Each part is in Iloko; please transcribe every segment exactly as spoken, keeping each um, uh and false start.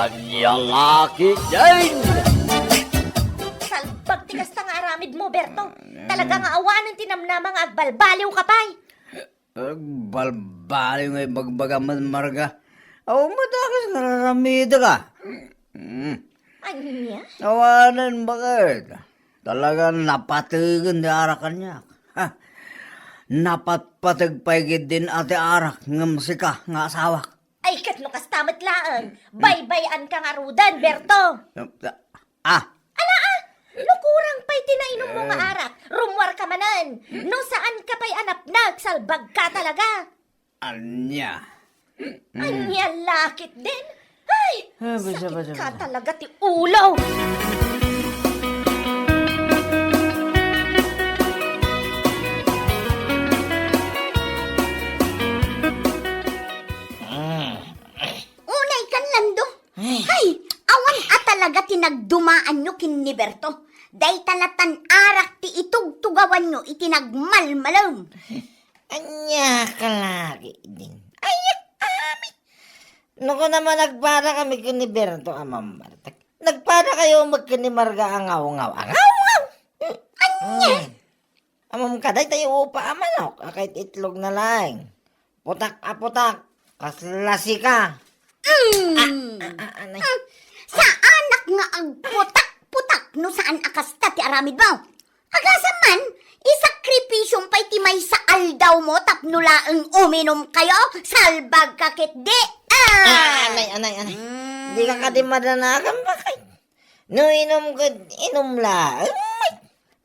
Ania la ketdin? Salbag ti kasta nga aramid mo, Berto. Talaga nga awanen ti namnama nga agbalbaliw ka pay. Agbalbaliw nga ibagbagam met, Marga. Awan met a kas nga aramidek a. Mm. Ania? Awanen, baket. Talaga napategen ti arak kaniak. Ha? Napatpateg pay ketdin a ti arak ngem sika nga asawak. Ay, ket no kasta met laeng, baybay-anka ngaruden, Berto. Ah, Ala, ah! No kurang pay ti nainummo nga arak, rummuarka manen. No saanka pay a napnag, salbagka talaga. Ania? Ania la ketdin? Ay, ah, basta, sakit basta, ka basta. Talaga ti ulo. Mm. Unay kan, Lando. Ay. Hay, awan a talaga ti nagdumaanyo ken ni Berto. Dayta latan arak ti itugtugawanyo iti nagmalmalem. Ania ka la ketdin? Ay, amin. No kuna man nagpada kami ken ni Berto a mammartek, nagpada kayo met ken ni Marga a ngawngaw. A ngawngaw! Ania? Mm. Ammom kadi, dayta upa a manok a ket itlog na laeng. Putak a putak, kasla sika. Mm. Ah, ah, ah, anay. Mm. Saanak nga agputak-putak no saan a kasta ti aramidmo. Agasam man, isakripisyom pay ti maysa aldawmo tapno laeng uminumkayo, salbagka ketdi. Ah! Ah, anay, anay, anay. Mm. Dika kadi madanagan, baket. No inumka, inum laeng, met.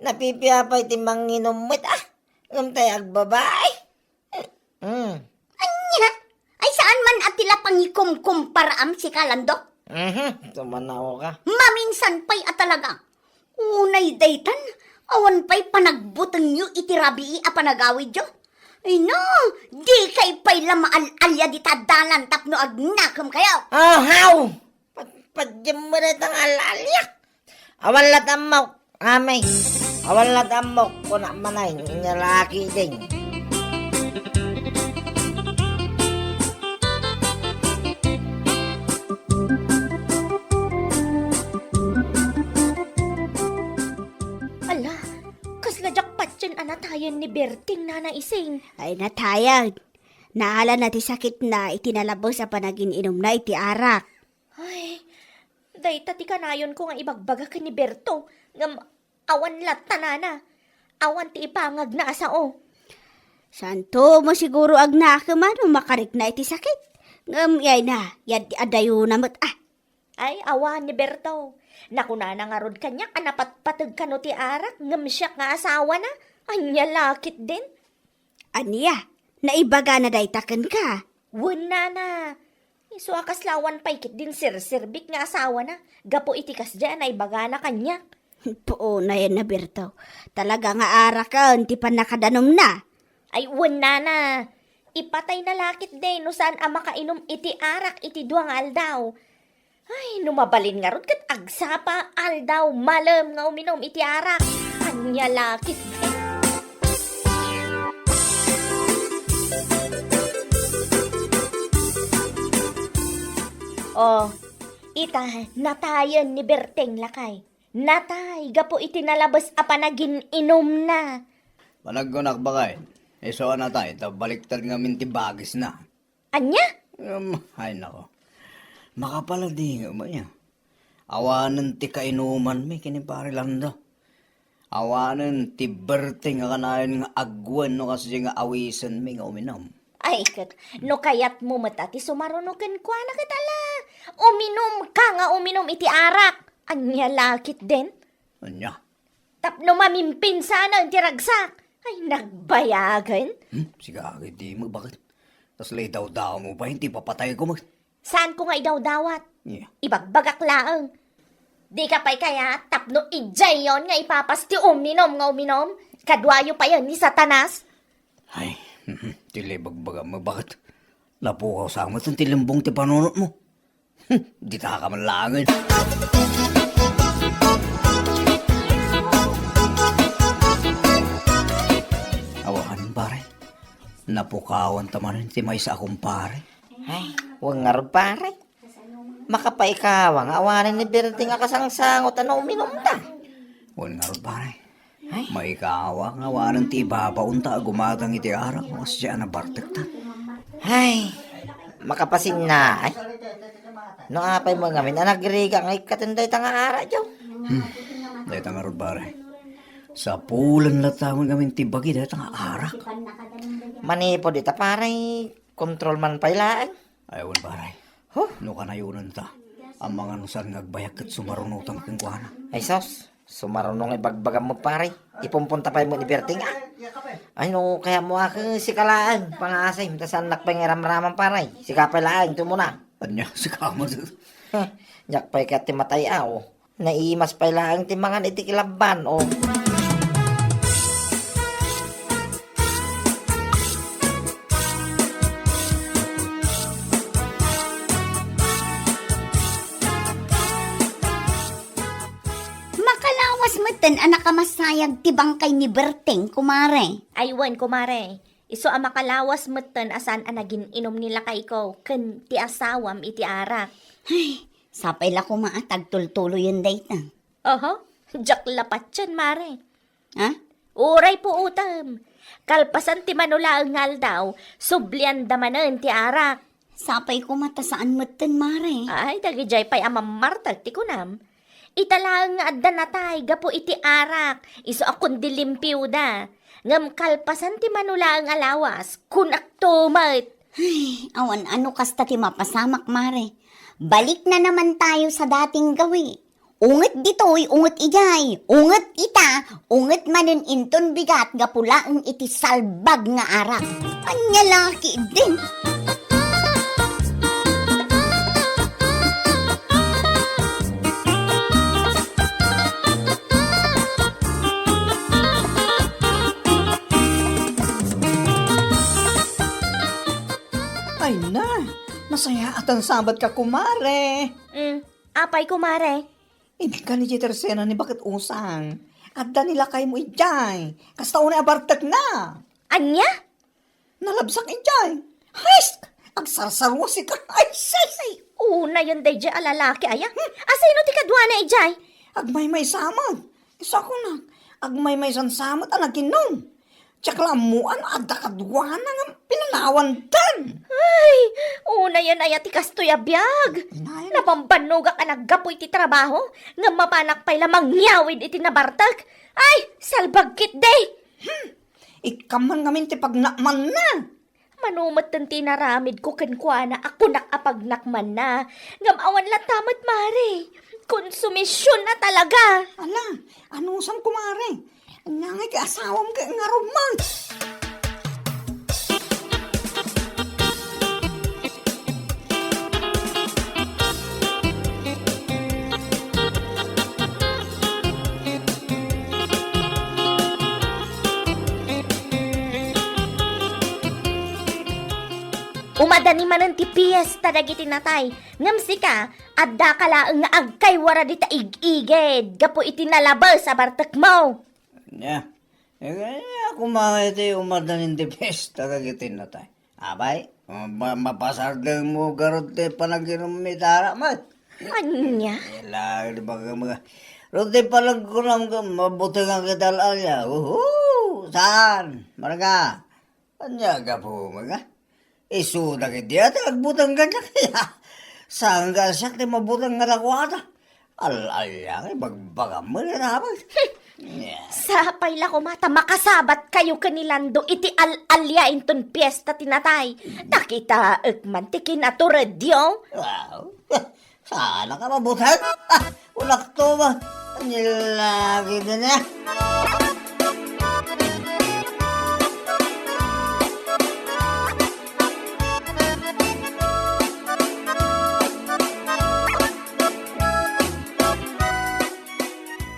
Napipia pay ti manginum met, ah. Ngem tay agbabai. Mm. Ania? Ay, saan man a ti la pangikumkumparaam, sika, Lando? Mhm, tumanaw ka. Maminsan pay a talaga. Unay daytan, awan pay panagbutengyo iti rabii a panagawidyo. Ay, no, di kay pay la maal-alia dita dalan tapno agnakem kayo. Ahaw! Pad-, padiem met dayta nga al-alia. Awan la't ammok, amay. Awan la't ammok, kuna manay, nia la ketdin. Ala, kasla diak patien a natayen ni Berting, Nana Ising. Ay, natayen. Naalana ti sakitna iti nalabes a panagin-inumna iti arak. Ay, dayta ti kanayonko nga ibagbaga ken ni Berto, ngem awan latta, Nana. Awan ti ipangagna a sao. Saanto mo siguro agnakem a no makarikna iti sakit. Ngem yayna, yaddi adayona met, ah. Ay, awan ni Berto. Nakunana ngarud kaniak a napatpateg kano ti arak, ngem siak nga asawana. Ania la ketdin? Ania? Naibagana dayta kenka? Wen, Nana. Isu a kasla awan pay ketdin serserbik nga asawana, gapu iti kasdiay a naibagana kaniak. Puonayen a Berto. Talaga nga araken ti pannakadanumna. Ay, wen, Nana. Ipatayna la ketdi no saan a makainum iti arak iti dua nga aldaw. Ay, no mabalin ngarud ket agsapa, aldaw, malem nga uminum iti arak. Ania la ketdi? Oh, ita, natayen ni Berteng, lakay. Natay gapu iti nalabes a panagin-inumna. Panagkunak, baket, isu a natay, ta baliktad ngamin ti bagisna. Ania? Um, ay, nako. Makapaladingem aya. Awanen ti kainumanmi ken ni Pare Lando. Awanen ti Berteng a kanayon nga agwen no kasdi nga awisenmi nga uminum. Ay, ket no kayatmo met a ti sumaruno kenkuana ket ala, uminumka nga uminum iti arak. Ania la ketdin? Ania? Tapno mamimpinsanen ti ragsak. Ay, nagbayagen. Hmm? Sika, agay, di mo, baket? Kasla idawdawatmo pay, ti papatayko met. Saanko nga idawdawat? Yeah. Ibagbagak laeng. Dika pay kayat tapno idiayon nga ipapas ti uminum nga uminum? Kaduayo payen ni Satanas? Ay, ti ibagbagam, baket? Napukaw sa met ti lembong ti panunotmo. Hmm, dita ka man laengen. Awan, pare. Napukawanta manen ti maysa a kumpare. Ay, wen ngarud, pare. Makapaikawa nga awanen ni Berting a kasangsangot a no uminumta. Wen ngarud, pare. Ay. Maikawa nga awanen ti ibabaonta a gumatang iti arak no kasdiay a nabartekta. Ay, makapasinna, ay. No apay met ngamin a nagrigat nga ikkaten dayta nga arak, Joe? Hmm, dayta ngarud, pare. Sapulen latta met ngamin ti bagi dayta nga arak. Manipud ita, pare, kontrol man pay laeng. Ay, wen, pare. Huh? No kanayonenta, amangan no saan nga agbayag ket sumarunotam kenkuana. Ay, sus, sumaruno nga ibagbagam met, pare. Ipumpunta pay met ni Berting, ah. Ay, no, kayatmo a ket sika laeng, pangaasim, ta saannak pay nga iramraman, pare. Sika pay laeng, tumuna. Ania, sika met. Huh, diak pay kayat ti matay, ah, oh. Naimas pay laeng ti mangan iti kilabban, oh. Makalawas metten a nakamasayag ti bangkay ni Berting, kumare. Ay, wen, kumare. Isu a makalawas metten a saan a nagin-inum ni lakayko ken ti asawam iti arak. Ay, sapay la koma a tagtultuloyen dayta. Aha, diak la patien, mare. Ha? Uray puotem. Kalpasan ti mano laeng nga aldaw, sublianda manen ti arak. Sapay koma ta saan metten, mare. Ay, dagidiay pay a mammartek ti kunam. Ita laeng nga adda natay gapu iti arak, isu a kundi limpioda. Ngem kalpasan ti mano laeng a lawas, kunakto met. Ay, awan a no kasta ti mapasamak, mare. Balikna naman tayo sa dating gawi. Unget ditoy, unget idiay, unget ita, unget manen inton bigat gapu laeng iti salbag nga arak. Ania la ketdin? Ay na, nasayaatan sa met ka, kumare. Mm, apay, kumare? Inka ni Jay Tercena ni Baket Usang. Adda ni lakaymo idiay. Kasta unay a bartekna. Ania? Nalabsak idiay. Hesk! Agsarsaruasika. Ay, say, say. Unayen daydiay a lalaki, aya? Hmm. Asino ti kaduana idiay? Agmaymaysa met. Isu a kunak, agmaymaysan sa met a naginum. Diak la ammoan no adda kaduana nga pinanawandan. Ay, unayen aya ti kastoy a biag. Unayen. Nabambannogak a naggapu iti trabaho, ngem mapanak pay la mangyawid iti nabartek. Ay, salbag ketdi! Hmm, ikkam man ngamin ti pagnakmanna. Mano metten ti inaramidko kenkuana a kunak a pagnakmanna, ngem awan latta met, mare. Konsumision a talaga. Ala, anusam, kumare? Ania ngay ti asawam ket ngarud man? Umadani manen ti piesta dagiti natay, ngem sika, addaka laeng nga agkaywaradi ta ig-igid gapu iti nalabes a bartekmo. Ania? Ania koma iti umadanin ti piesta dagiti natay? Apay, ma-, mapasardengmo garud ti panaginum iti arak met. Ania? Ila, di ba, mga, rod ti panagkunam nga mabutengan ket al-alia. Uhu! Saan? Marga? Ania gapu, mga? Isu dagiti a ti agbuteng kaniak, iya. Saan nga siak ti mabuteng nga dakuada? Al-alia, ibagbagam met, apay. Sapay la koma ta makasabatkayo ken ni Lando iti al-alia inton piesta ti natay. Ta kitaek man ti kinaturedyo. Wow. Saan ka mabuteng? Ah, ulak to ba? Nilagi din eh.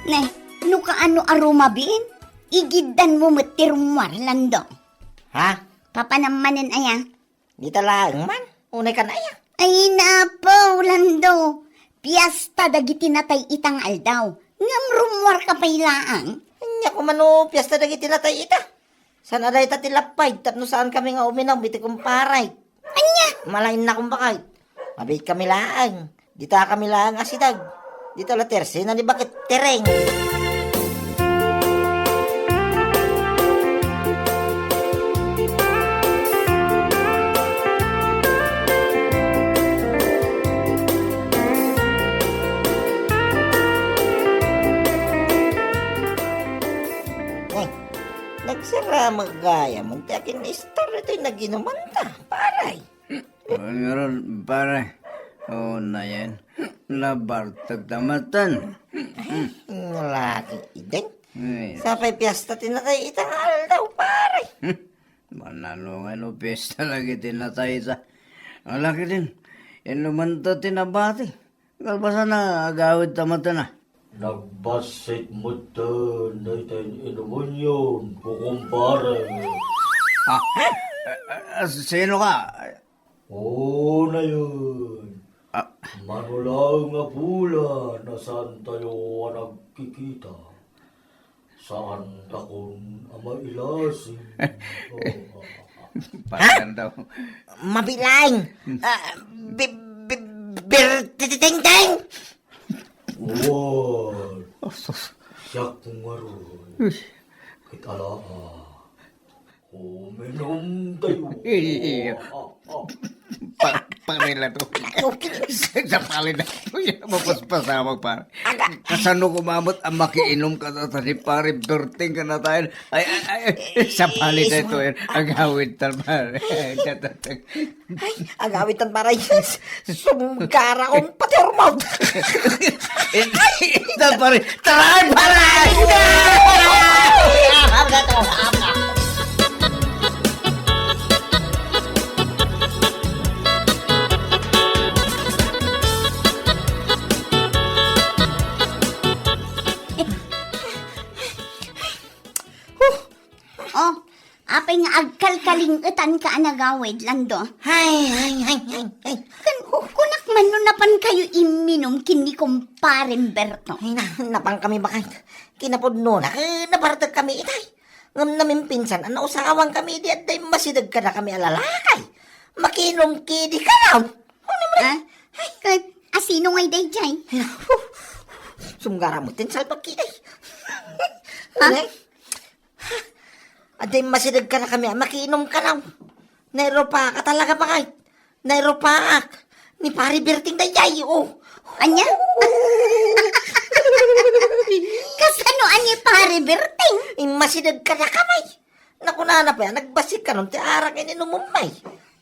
Ne, no kaano a rumabiin, igiddanmo met ti rummuar, Lando. Ha? Papanam manen aya? Dita laeng man, unay kan aya? Ay, napo, Lando. Piesta dagiti natay ita nga aldaw. Ngem rummuarka pay laeng. Ania koma no piesta dagiti natay ita? Saan a dayta ti lapay tapno saan kami nga uminum iti kumparay? Ania? Malainna kumbakay. Mabiit kami laeng. Dita kami laeng a sidag. Dita la tersena ni Baket Tereng. Ay, nagsara met gayam ti akin-istar ditoy naginumanta, pare. Ngarud, pare. Unayen. Nabartek ta maten. Ay, nalaki iden. Ay. Sapay piesta ti natay ita nga aldaw, pare. Hmm. Manano nga no piesta lagi ti natay ita. Nalaki din. Inumanta ti nabati. Kalpasan na, agawid ta maten a. Nagbassit metten dayta inumonyon, kukumpare. Ah, eh, eh, sino ka? Unayen, ah, mano laeng a bulan a saantayo a nagkikita. Saantakon a mailasing. Pakan daw. Mabilang! Ah, bi-, bi-, birtititengteng! Wan, oh, sus. Siak ngarud. Uy. Ket ala, ah, uminom tayo. Iya. Pa-, parila to. Sapali na. Uy, mapaspasamag, pare. Aga. Kasano kumamot ang makiinom ka na ni Pare Berting ka na tayo? Ay, ay, ay, ay, sapali na ito, eh. Agawid ta, pare. Ay, agawid ta, pare. Sumgara kong pati hormon. Ito, pare. Tara, pare! Oh, apay nga agkalkalingetanka a nagawid, Lando? Ay, ay, ay, ay, ay. Kan, kunak man no napan kayo imminum ken ni Kumparen Berto. Ay, na, napan kami baket. Kinapudnona, eh, nabartek kami itay. Ngem namimpinsan a nausawan kami idi adda immasideg kadakami a lalaki. Makinom kadi kanaw. Ano man? Ah? Ay. Ket asino ngay daydiay? Ay, naku. Sumgara met ti salbag kadi. Ha? Ay. Ha? Adda immasideg kadakami a makinom kanaw. Nairupaka talaga, baket. Nairupaak ni Pari Berting daydiay, oh. Ania? Kasano a ni Pari Berting? Immasideg kadakami. Nakunana pay a nagbassit kanon ti arak ininumem, may.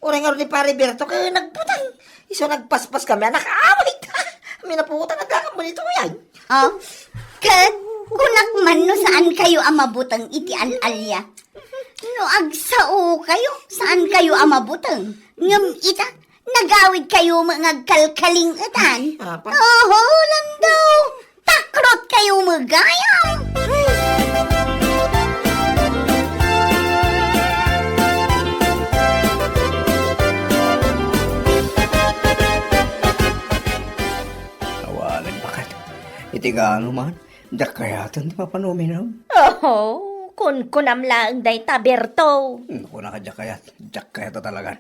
Uray ngarud ni Pari Berto ket nagbuteng. Isu nagpaspas kami a nakaawit. Minaputan a dakam mo ditoy. Oh, ket kunak man no saan kayo a mabuteng iti al-alia. No agsao kayo, saan kayo a mabuteng. Ngem ita, nagawid kayo met nga agkalkalingetan. Ay, apa? Oho, Lando! Takrot kayo met gayam! Awanen, baket. Iti kaano man, diak kayaten ti mapan uminom. Oho, kunkunam laeng dayta, Berto. Kunaka diak kayat, diak kayat a talagan.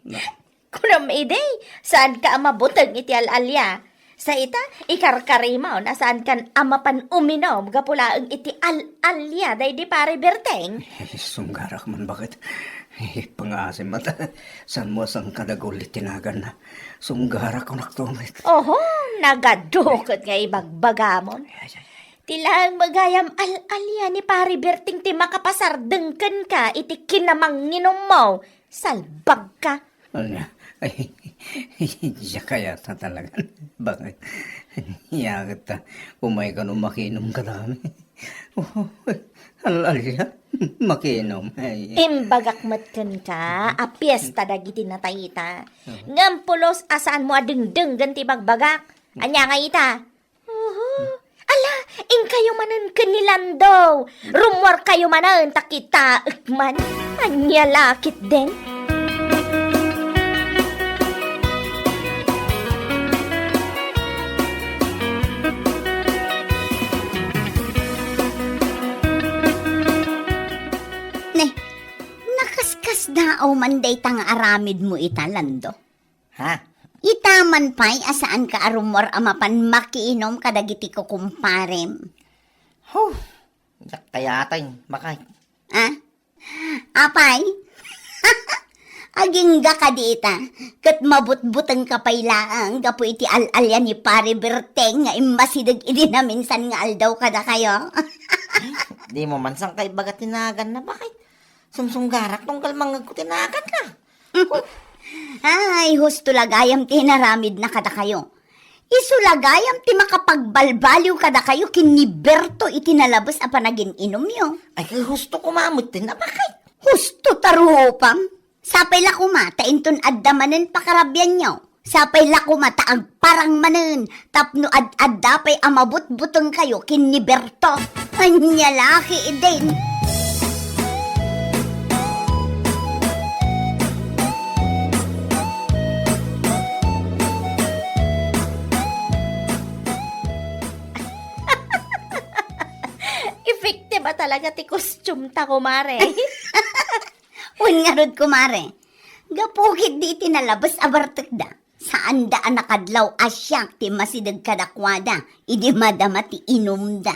Na. Kunam idi, saanka a mabuteng iti al-alia. Sa ita, ikarkarimon a saankan a mapan uminom gapu laeng iti al-alia daydi Pari Berteng. Eh, sunggarak man, baket. Eh, pangasim met. Saan mo a sangkadagul iti naganna? Sunggarak kunakto met. Oho, nagadu ket nga ibagbagamon. Ay, ay, ay. Ti laeng met gayam al-alia ni Pari Berteng ti makapasardeng kenka iti kinamanginommo. Salbagka. Ania? Ay, diak kayat a talagan. Baket? Ania ket ta, umay kano makinom kadakami. Oh, al-alia, makinom. Ay. Imbagak met kenka a piesta dagiti natayta. Oh. Ngem pulos a saanmo a dengdenggen ti ibagbagak. Ania nga ita? Oho. Ala, inkayo manen ken ni Lando. Rummuarkayo manen ta kitaek man. Ania la ketdin? Ne, nakaskasdaaw man dayta nga aramidmo ita, Lando? Ha? Ita man pay a saanka a rummuar a mapan makiinom kadagiti kukumparem. Huh, diak kayatay, bakay. Ah? Apay? Agingga kadi ita, ket mabutbutengka pay laeng gapu iti al-alia ni Pare Berteng nga immasideg idi naminsan nga aldaw kadakayo. Dimo man sangka ibaga ti naganna, bakay? Sumsunggarak tunggal mangngegko ti naganna. Ay, husto la gayam ti inaramidna kadakayo. Isu la gayam ti makapagbalbaliw kadakayo ken ni Berto iti nalabes a panagin-inumyo. Ay, kay husto koma metten a bakay. Husto ta rupam. Sapay la koma ta inton adda manen pakarabianyo. Sapay la koma ta agparang manen tapno ad-adda pay a mabutbutengkayo ken ni Berto. Ania la ketdin. Effective a talaga ti costume ta, kumare. Wen ngarud, kumare, gapu ketdi iti nalabes a bartekda, saanda a nakadlaw a siak ti masideg kadakuada idi madama ti inumda.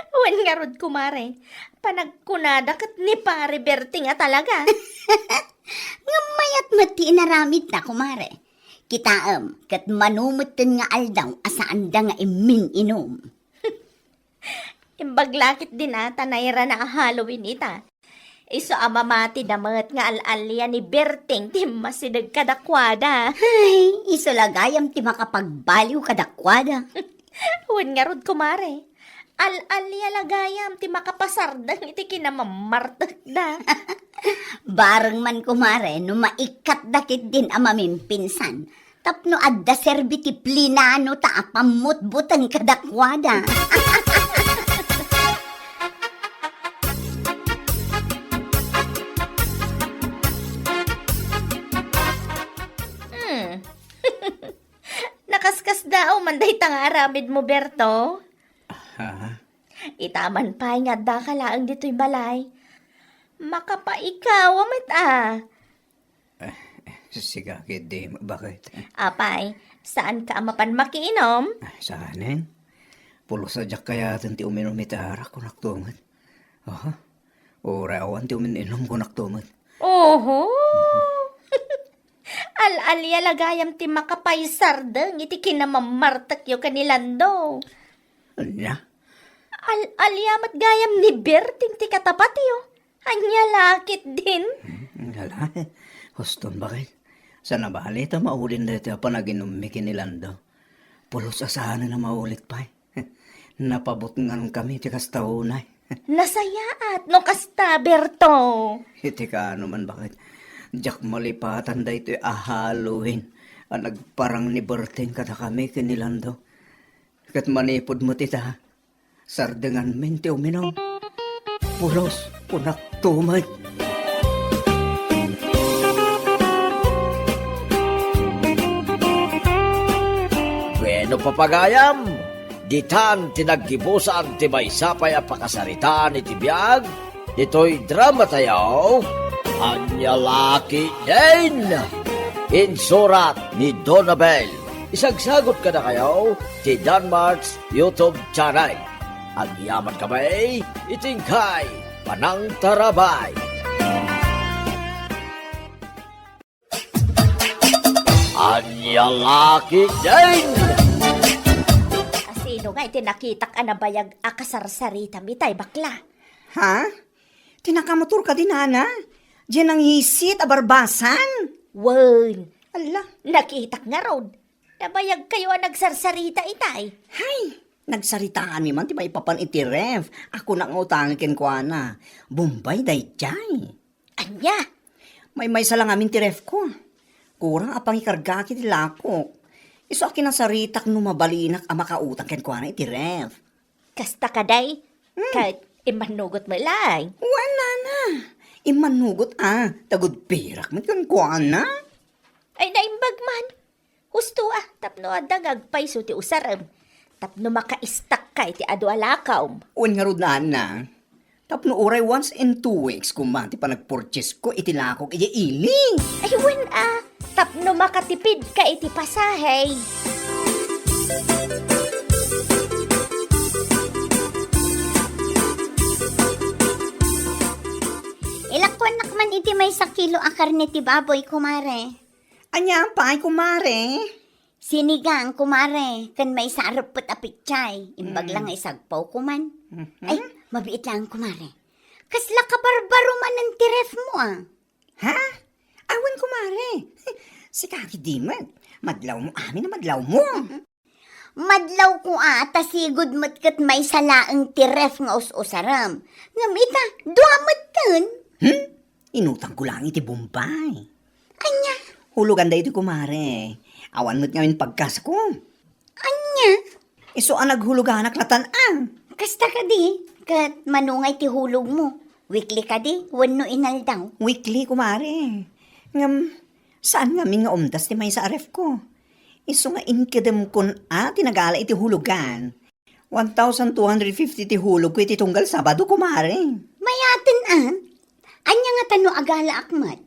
Wen ngarud, kumare, panagkunada ket ni Pare Berting a talaga. Ngem mayat met ti inaramidna, kumare. Kitaem, ket mano metten nga aldaw a saanda nga immin-inum. Imbag la ketdin a ta nairana a Halloween ita. Isu a mamatida met nga al-alia ni Berting ti masideg kadakuada. Ay, isu la gayam ti makapagbaliw kadakuada. Wen ngarud, kumare, al-alia la gayam ti makapasardeng iti kinamammartekda. Bareng man, kumare, no maikkatda ketdin a mamimpinsan, tapno adda serbi ti plinano ta a pammutbuteng kadakuada. Hmm. Nakaskasdaaw man dayta nga aramidmo, Berto? Ha? Ita man pay nga addaka laeng ditoy balay. Makapaikawa met a. Eh, sika ketdi, bakit? Apay, saanka a mapan makiinom? Ay, saanen. Pulos a diak kayaten ti uminum iti arak, kunakto met. Aha. Uray awan ti umin-inum, kunakto met. Oho. Al-alia la gayam ti makapaisardeng iti kinamammartekyo ken ni Lando. Ania? Al-alia met gayam ni Berting ti katapatyo. Ania la ketdin? Hmm, ala, huston, bakit? Saan a bali ta maulin daytoy a panaginummi ken ni Lando. Pulos a saanen a maulit pay. Napabutngankami ti kasta unay. Nasayaat no kasta, Berto. Iti kaano man, bakit? Diak malipatan daytoy a Halloween a nagparang ni Berting kadakami ken ni Lando. Ket manipud met ita, sardenganmin ti uminum. Pulos, kunakto met. Bueno, papagayam, ditan ti naggibusan ti maysa pay a pakasaritaan iti biag ditoy dramatayo, Ania la ketdin! Insurat ni Donabel. Isagsagut kadakayo ti Danmart's YouTube channel. Agyamankami iti inkay panangtarabay. Ania la ketdin! Asino nga iti nakitak a nabayag a kasarsaritam itay, bakla? Ha? Ti nakamotor kadi, nana? Diay nangisit a barbasan? Wen. Ala. Nakitak ngarud. Nabayagkayo a nagsarsarita itay. Hay, nagsaritaanmi man ti maipapan iti ref. Ako nga utangen kenkuana. Bombay daydiay. Ania? Maymaysa la ngamin ti refko. Kurang a pangikargaak iti lakok. Isu a kinasaritak no mabalinak a makautang kenkuana iti ref. Kasta kadi? Hmm. Ket immannugot met laeng. Wen, nana. Immannugot a, ta gudpirak met kenkuana. Ay, naimbag man. Husto a, tapno adda nga agpayso ti usarem. Tapno makaistakka iti adu a lakawm. Wen ngarud, nana. Tapno uray once in two weeks koma ti panagpurchasesko iti lakok idiay ili. Ay, wen a. tapno makatipidka iti pasahe. Ilakuannak man iti maysa kilo a karne ti baboy, kumare. Ania pay, kumare? Sinigang, kumare, ken maysa a reppet a pechay. Imbag la nga isagpaw ko man. Mhm. Ay, mabiit lang, kumare. Kasla kabarbaro manen ti ref mo, ah. Ha? Awan, kumare. Sika ket di met. Madlaw mo amin a madlaw mo. Madlaw ko a, ta sigud met ket maysa laeng ti ref nga us-usarem. Ngem ita, dua metten. Hmm? Inutang ko lang iti Bombay. Ania? Hulugan daytoy, kumare. Awan met ngamin pagkasko. Ania? Isu a naghuluganak latan a. Kasta kadi, ket mano ngay ti hulog mo? Weekly kadi, wenno inaldaw? Weekly, kumare. Ngem, saan ngamin nga umdas ti maysa a ref ko. Isu nga inkedemkon a ti nagala iti hulugan. One thousand two hundred fifty ti hulog ko iti tunggal Sabado, kumare. Mayaten a? Ania ngata no agalaak met?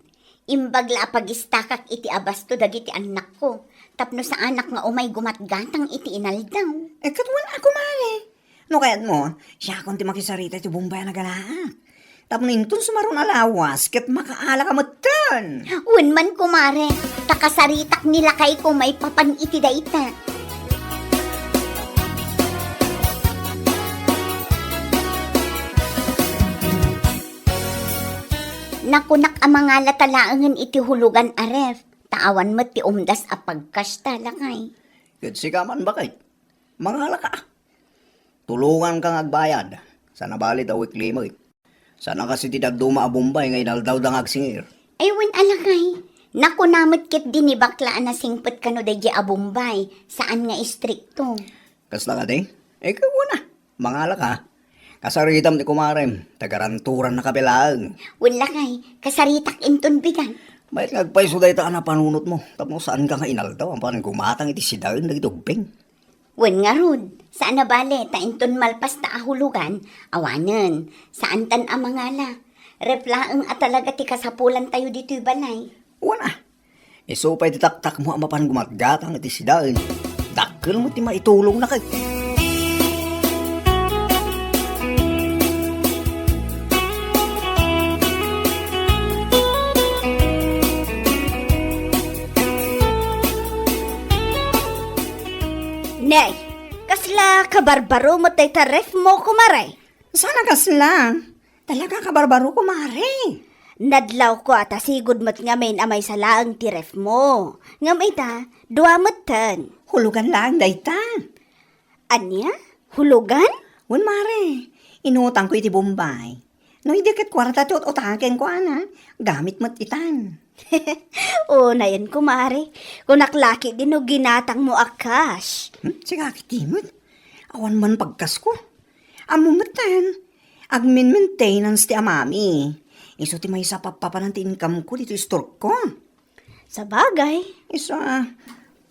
Imbag la a pagistakak iti abasto dagiti annakko, tapno saanak nga umay gumatgatang iti inaldaw. Eh, ket wen a, kumare. No kayatmo, siakon ti makisarita iti Bombay a nagalaak. Tapno inton sumaron a lawas, ket makaalaka metten. Wen man, kumare, ta kasaritak ni lakayko maipapan iti dayta. Nakunak a mangalata laengen iti hulugan a ref, ta awan met ti umdas a pagkasta, lakay. Ket sika man, baket. Mangalaka. Tulonganka nga agbayad. Saan a bale ta weekly met. Saan a kas iti dadduma a Bombay nga inaldawda nga agsingir. Ay, wen a, lakay. Nakuna met ket di ni bakla a nasingpet kano daydiay a Bombay. Saan nga istrikto. Kasta kadi? Eh, wen a. Mangalaka. Kasaritam ti kumarem. Tagaranturan na kape laeng. Wen, lakay. Kasaritak inton bigat. Mayat nga agpayso dayta a napanunotmo. Tapno saanka nga inaldaw. Apan gumatang iti sidaen dagiti ubbing. Wen ngarud, saan a bale ta inton malpasta a hulugan, awanen, saantan a mangala. Ref laeng a talaga ti kasapulantayo ditoy balay. Wen a, isu pay ti taktakmo a mapan gumatgatang iti sidaen. Dakkel met ti maitulongna ket. Nay, kasla kabarbaro met dayta ref mo, kumare? Saan a kasla? Talaga kabarbaro, kumare. Nadlawko a ta sigud met ngamin a maysa laeng ti ref mo. Ngem ita, dua metten. Hulugan laeng dayta. Ania? Hulugan? Wen, mare. Inutangko iti Bombay. No idi ket kuarta ti ut-utaken ko, ana, gamit met itan. Unayen, kumare. Kunak la ketdi no ginatangmo a cash. Hmm? Sika ketdi met. Awan man pagkasko. Ammom metten, agmin-maintenance ti amami. Isu ti maysa a pappapanan ti income ko ditoy store ko. Sabagay. Isu a,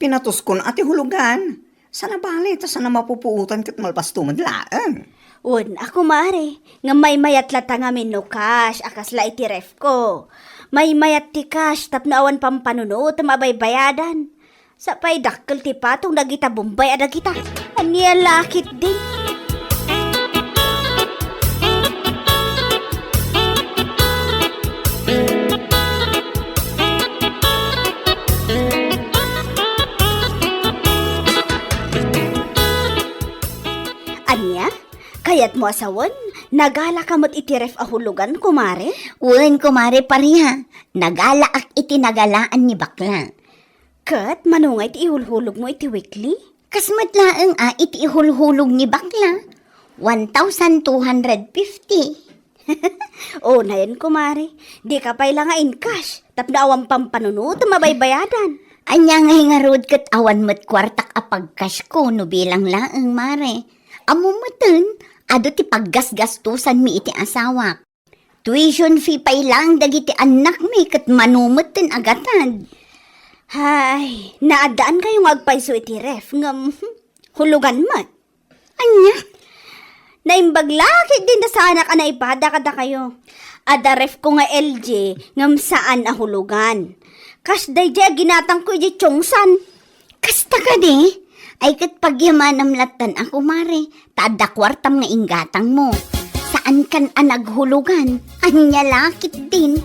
pinatuskon a ti hulugan. Saan a bale, ta saan a mapupuotan ket malpasto met laeng. Wen a, kumare, nga maymayat latta ngamin no cash a kasla iti ref ko. Maymayat ti cash tapno awan pampanunotem a baybayadan. Sa pay dakkel ti patong dagita Bombay a dagita. Ania la ketdi? Ania? Kayatmo a sawen? Nagalaka met iti ref a hulugan, kumare? Wen, kumare, paria. Nagalaak iti nagalaan ni bakla. Ket mano ngay ti ihulhulogmo iti weekly? Kas met laeng a iti ihulhulog ni bakla, one thousand two hundred fifty. Unayen, kumare, dika pay la nga in-cash tapno awan pampanunotem a baybayadan. Ania ngay ngarud ket awan met kuartak a pag-cash ko no bilang laeng, mare. Ammom metten, adu ti paggasgastosanmi iti asawak. Tuition fee pay laeng dagiti annakmi ket mano metten a gatad. Hay, naaddaankayo nga agpayso iti ref, ngem, hmm, hulugan met. Ania? Naimbag la ketdi ta saanak a naipada kadakayo. Adda ref ko nga L G, ngem saan a hulugan. Kas daydiay a ginatangko idiay Chongsan. Kasta kadi? Ay ket pagyamanam lattan a, kumare, ta adda kuartam nga inggatangmo. Saankan a naghulugan. Ania la ketdin.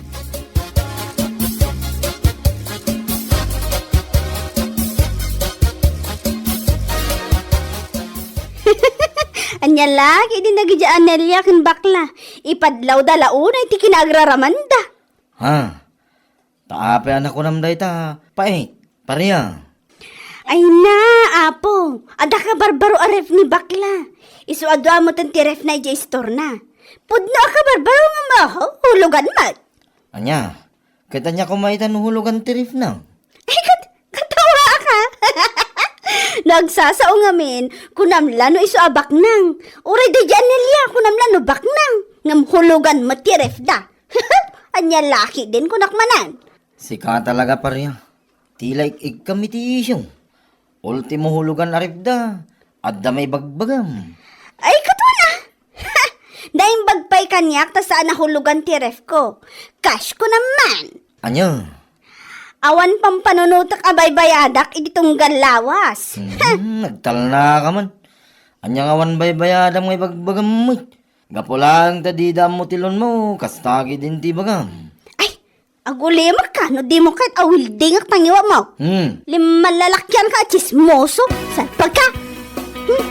Ania la ketdin dagidiay Anelia ken bakla. Ipadlawda la unay ti kinaagraramanda. Ha? Ta apay a nakunam dayta, pait, paria? Ay na, apo, adda kabarbaro a ref ni bakla. Isu a dua metten ti refna idiay istorna. Pudno a kabarbaro nga mahulugan met. Ania? Ket ania koma ita no hulugan ti refna? Ay, kat-, katawaak. No agsasao ngamin, kunam la no isu a baknang. Uray daydiay Anelia, kunam la no baknang. Ngem hulugan met ti refda. Ania la ketdin kunak manen. Sika talaga, paria. Tila ik-ikkam iti isyu. Ultimo hulugan a refda, adda maibagbagam. Ay, ket wen a! Naimbag pay kaniak ta saan a hulugan ti refko. Kas kunam man. Ania? Awan pampanunotek a baybayadak iti tunggal lawas. Hmm, nagtalna ka man. Ania nga awan baybayadam nga ibagbagam met? Gapu laeng ta dida ammo ti loan mo, kasta ketdin ti ibagam. Ay, agulimek ka no dimo ket awildingek ta ngiwatmo. Hmm. Limmalalakian ka a tsismoso, salpag ka. Hmm.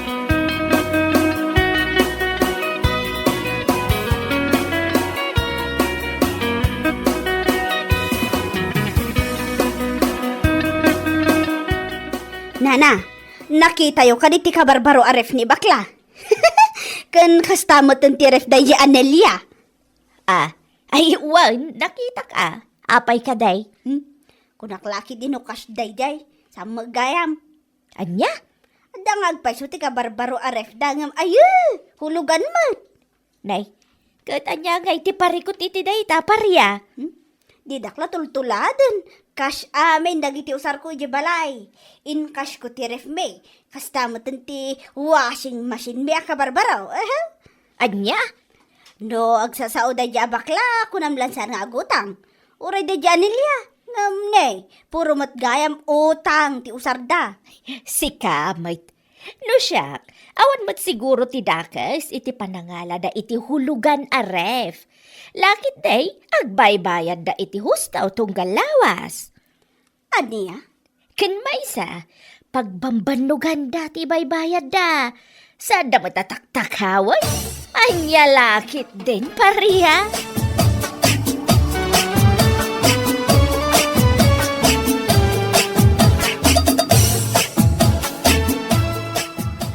Nana, nakitayo kadi ti kabarbaro a ref ni bakla? Ken kasta metten ti ref daydi Anelia. Ah, ay, wen, nakitak a. Apay kadi? Hmm? Kunak la ketdin no kas daydi, saan met gayam. Ania? Adda nga agpayso ti kabarbaro a refda ngem ayo, hulugan met. Nay, ket ania ngay ti parikut iti dayta, paria? Hmm? Didak la tultuladen. Kas amin dagiti usarko idiay balay. Inkashko ti refmi. Kasta metten ti washing machine mi a kabarbaro. Aha. Ania? No agsasao daydi a bakla, kunam la saan nga agutang. Uray daydi Anelia. Ngem ne, puro met gayam utang ti usarda. Sika met. No siak, awan met siguro ti dakes iti panangalada iti hulugan a ref. Lakit day, agbaybayadda iti husto tunggal lawas. Ania? Ken maysa, pagbambannoganda ti baybayadda. Saanda met a taktakawen? Ania lakit din, paria?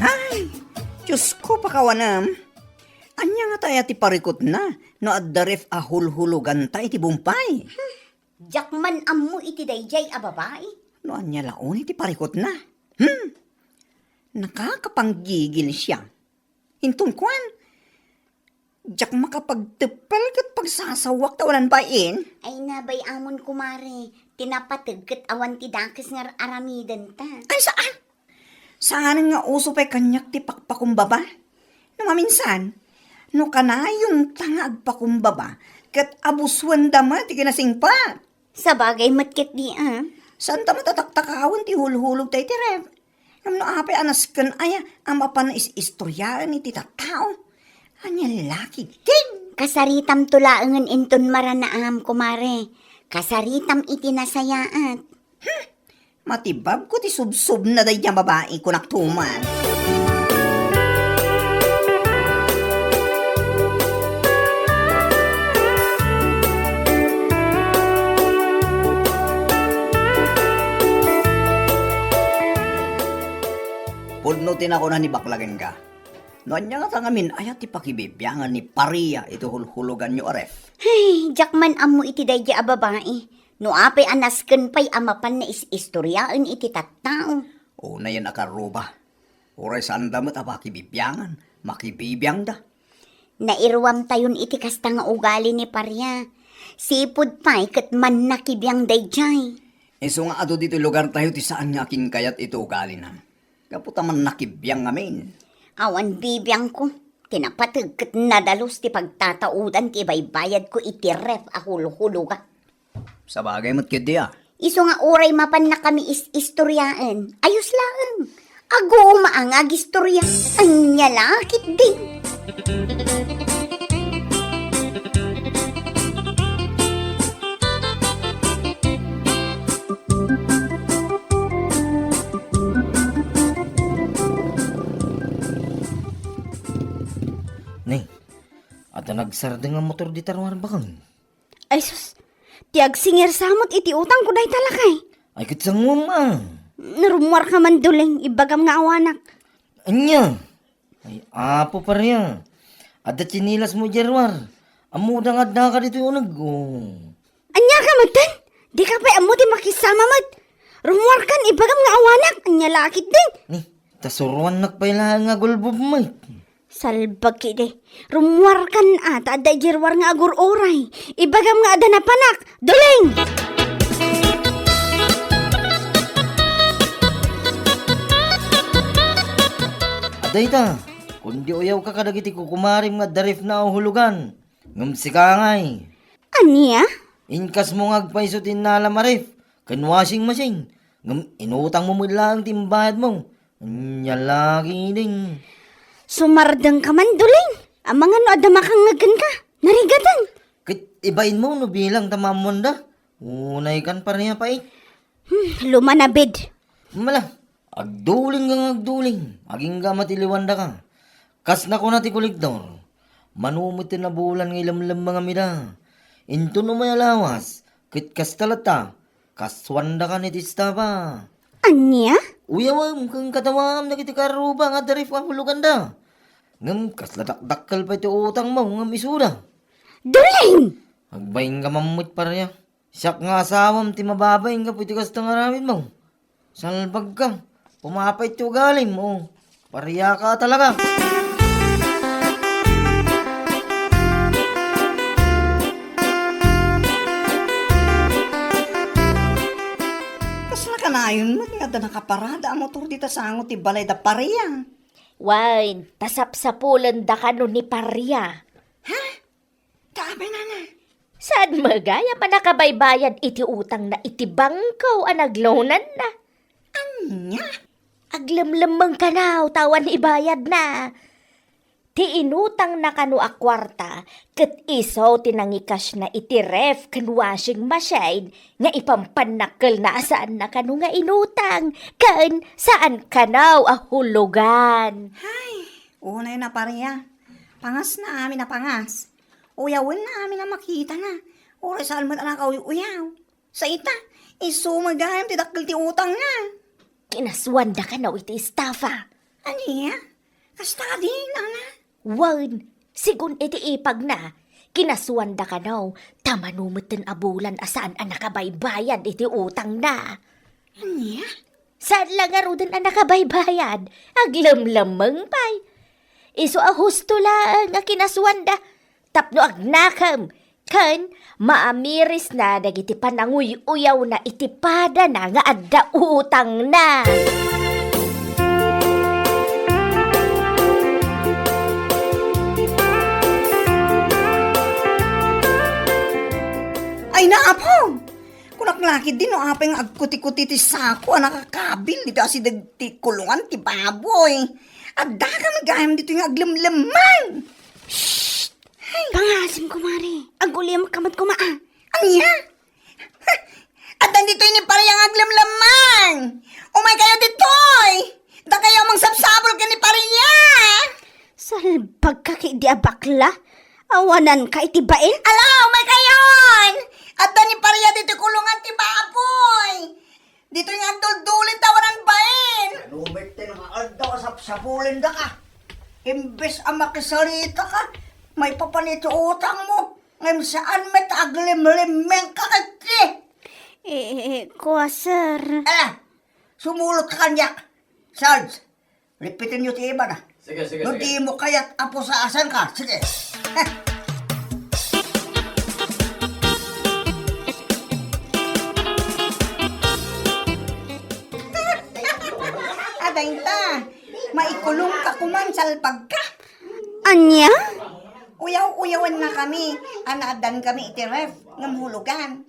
Ay, Diosko, pakawanem. Ania ngata aya ti parikutna no adda ref a hulhuloganta iti bumpay? Diak man ammo iti daydiay a babai. No ania la unay ti parikutna? Hmm? Nakakapanggigil siya. Inton kuan, diak makapagteppel ket pagsasawak ta wanan bain. Ay, nabay-amon, kumare, ti napateg ket awan ti dakes nga ar-aramidenta. Ay, saan? Saanen nga uso pay kaniak ti pakpakumbaba? No maminsan, no kanayonta nga agpakumbaba, ket abusuenda met ti kinasingpet. Sabagay met ketdi a. Saanta met a taktakawen ti hulhulogta iti ref. Ngem no apay a nasken aya a mapan is-istoriaen iti tattao? Ania lakit din? Kasaritamto laengen inton maranaam, kumare. Kasaritam iti nasayaat. Hmm, matibabko ti subsubna daydi a babai, kunak tuman. Pudno ti nakuna ni Bakla kenka. No ania ngata ngamin, aya ti pakibibiangan ni Paria iti hulhuloganyo a ref? Ay, diak man ammo iti daydi a babai. No apay a nasken pay a mapan nga is-istoriaen iti tattao. Unayen a karuba. Uray saanda met a pakibibiangan, makibibiangda. Nairuamtayon iti kasta nga ugali ni Paria. Sipud pay ket mannakibiang daydiay. Isu nga adu ditoy lugartayo ti saan nga akinkayat iti ugalina. Gapu ta mannakibiang ngamin. Awan bibiangko. Ti napateg ket nadalus ti pagtataudan ti ibaybayadko iti ref a hulhuloga. Sabagay met ketdi a. Isu nga uray mapannakami is-istoriaen, ayos laeng. Aguuma nga agistorya. Ania la ketdi. Ni, adda nagsardeng a motor dita ruar baken. Ay sus, ti agsingir sa met iti utangko dayta lakay. Ay, ket sanguem a. Rummuarka man, Duleng, ibagam nga awanak. Ania? Ay, apo, paria. Adda tsinelasmo idiay ruar. Ammoda nga addaka ditoy uneg, o. Ania ka metten? Dika pay ammo ti makisama met. Rummuarkan, ibagam nga awanak. Ania la ketdi. Ni, ta suruannak pay laeng nga agulbub met. Salbag ketdi. Rummuarkan a, ta adda idiay ruar nga agur-uray. Ibagam nga adda napanak. Duleng! Adda ita, kundi uyawka kadagiti kukumarem nga adda refna a hulugan. Ngem sika ngay. Ania? Inkasmo nga agpayso ti innalam a ref ken washing machine. Ngem inutangmo met laeng ti imbayadmo. Ania la ketdin. Sumardengka man, Duleng. Amangan no adda makangngeg kenka. Narigaten. Ket ibainmo no bilang ta maammoanda. Unaykan, paria pay. Hmm, lumanabid. Mala, agdulingka nga agduling. Agingga a matiliwandaka. Kas nakuna ti kolektor, mano met ti nabulan nga ilemlemmeng amida. Inton umay a lawas, ket kasta latta, kasuandakan iti estafa. Ania? Uyawem ken kadawaem dagiti karruba nga adda ref a huloganda. Ngem kasla dakdakkel pay ti utangmo ngem isuda. Duleng! Agbainka man met, paria. Siak nga asawam ti mababain gapu iti kasta nga aramidmo. Salbagka. Pumapait ti ugalim, o. Pariaka talaga. Kasla kanayon met nga adda nakaparada a motor dita sango ti balay da paria. Wen, ta sapsapulenda kano ni paria. Ha? Kaamay, nana. Saan met gayam a nakabaybayad iti utangna iti bangko a nagloananna? Ania? Aglemlemmeng kano ta awan ibayadna. Ti inutangna kano a kuarta, ket isu ti nangikasna iti ref ken washing machine nga ipampanna ket na a saanna kano nga inutang, ken saan kano a hulugan. Hay, unay na paria. Pangasna amin a pangas. Uyawenna amin a makitana. Uray saan met a nakauy-uyaw. Sa ita, isu met gayam ti dakkel ti utangna. Kinasuanda kano iti estafa. Ania? Kasta kadi, nana? Wen, sigun iti ipagna, kinasuanda kano, ta mano metten a bulan a saan a nakabaybayad iti utangna. Ania? Saan la ngaruden a nakabaybayad, aglemlemmeng pay. Isu a husto laeng a kinasuanda, tapno agnakem, ken maamirisna dagiti pananguy-uyawna iti padana nga adda utangna. Ay, naapo! Kunak la ketdi no apay nga agkuti-kuti ti sako a nakakabil ditoy asideg ti kulungan ti baboy. Addaka met gayam ditoy nga aglemlemmeng. Shh! Ay. Pangasim, kumare. Agulimek ka met koma, a. Ania? Addan ditoy ni paria nga aglemlemmeng. Umay kayo ditoy. Dakayo a mangsapsapul ken ni paria. Salbagka ketdi a bakla. Awananka iti bain. Ala, umay kayon. Adda ni paria ditoy kulungan ti baboy. Ditoy nga agduldulin ta awanan bain. Ano met ti nga aldaw a sapsapulendaka? Imbes a makisalitaka, maipapan iti utangmo. Ngem saan met aglimlimmengka ketdi. Eh, kua, sir. Ala, sumulotka kaniak. Sarge, lipitenyo ti imana. Sige, sige, no sige. Di mo kayat a pusasanka, sige. Adayta, maikulongka koman, salbagka. Ania? Uyaw-uyawennakami, a naaddankami iti ref, ngem hulugan.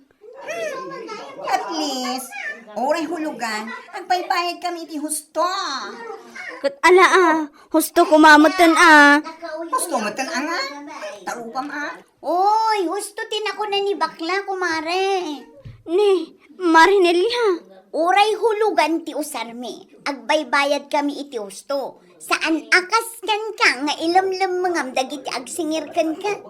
At least, uray hulugan, agbaybayad kami iti husto. Ket ala a, husto koma metten a. Husto metten a nga? Tarupam a? Oy, husto ti nakuna ni bakla, kumare. Ni, Mare Nelia. Uray hulugan ti usarmi, agbaybayad kami iti husto. Saan a kas kenka nga ilemlemmengam dagiti agsingir kenka.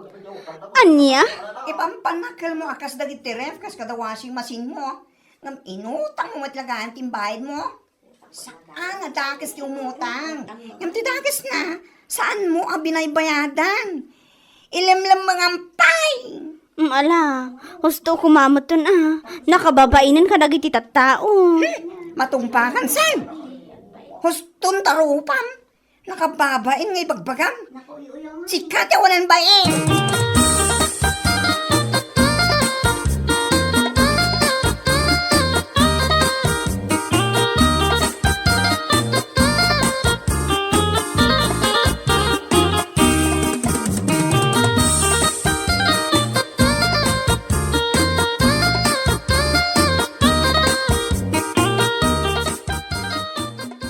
Ania? Ipampanakkelmo a kas dagiti ref kas kada washing machine mo. Ngem inutangmo met laeng ti imbayadmo. Saan a dakes ti umutang. Ngem ti dakesna, saanmo a binaybayadan. Ilemlemmengam pay! Mm, ala, husto koma metten a. Nakababainen kadagiti tattao. Hmm, matungpakan, saan? Huston tarupam. Nakababain nga ibagbagam. Sika ti awanan bain.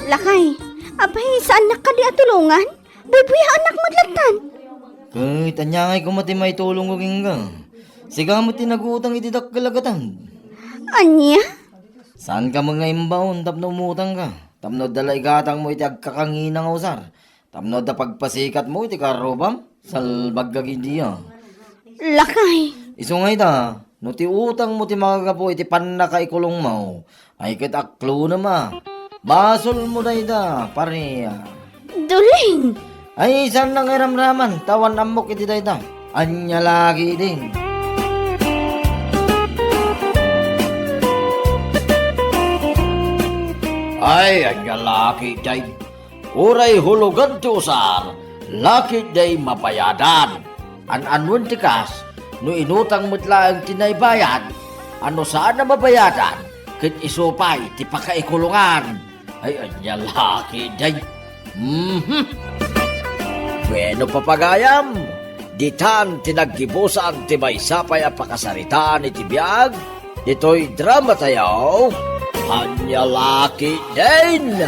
Lakay, apay, saannak kadi a tulongan? Buybuyaannak met lattan. Ket ania ngay koma ti maitulongko kenka? Sika met ti nagutang iti dakkel a gatad. Ania? Saanka met nga imbaon tapno umutangka, tapno adda la igatangmo iti agkakangina nga usar, tapno adda pagpasikatmo iti karrupam? Salbagka gidi a. Lakay. Isu nga ita, no ti utangmo ti makagapu iti pannakaikulongmo, ay ket aklonem a. Basolmo dayta, pare a. Duling! Ay, saan nga iramraman, ta awan ammok iti dayta. Ania la ketdin? Ay, ania la ketdin? Uray hulugan ti usar, lakay diay mabayadan. An-anuen ti kas, no inutang met laeng ti naibayad, a no saan a mabayadan, ket isu pay ti pakaikulongan. Ay, ania la ketdin? Mhm. Bueno, papagayam, ditan ti naggibusan ti maysa pay a pakasaritaan iti biag ditoy dramatayo, Ania la ketdin?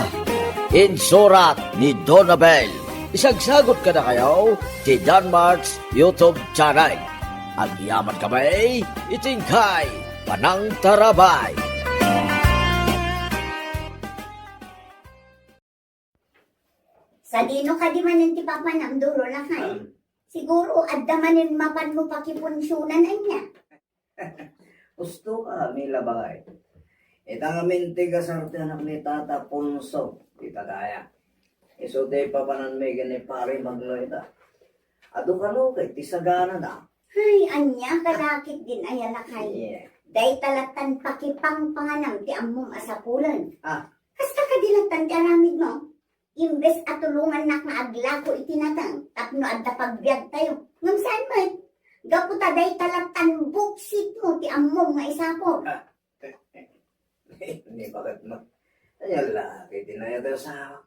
Insurat ni Donabel. Isagsagut kadakayo ti Danmark's YouTube channel. Agyamankami iti inkay panangtarabay. Sadino kadi manen ti papanam, Duro, lakay? Siguro, adda manen mapanmo pakipunsionan, ania? Husto ka, Mila, bakay. Ita ngamin ti kasar ti anak ni Tata Ponso, ita daya. Isu ti papananmi ken ni Pare Magno ita. Adu kano ket ti saganada. Ay, ania ka la ketdin aya, lakay? Yeah. Dayta lattan pakipangpanganam ti ammom a sapulen. Ah. Kasta kadi lattan ti aramidmo? Imbes a tulongannak nga aglako iti nateng tapno adda pagbiagtayo. Ngem saan met? Gapu ta dayta lattan buksitmo ti ammom nga isapul. Ah. Ni bakit mo? Ania la ketdin aya ti asawa.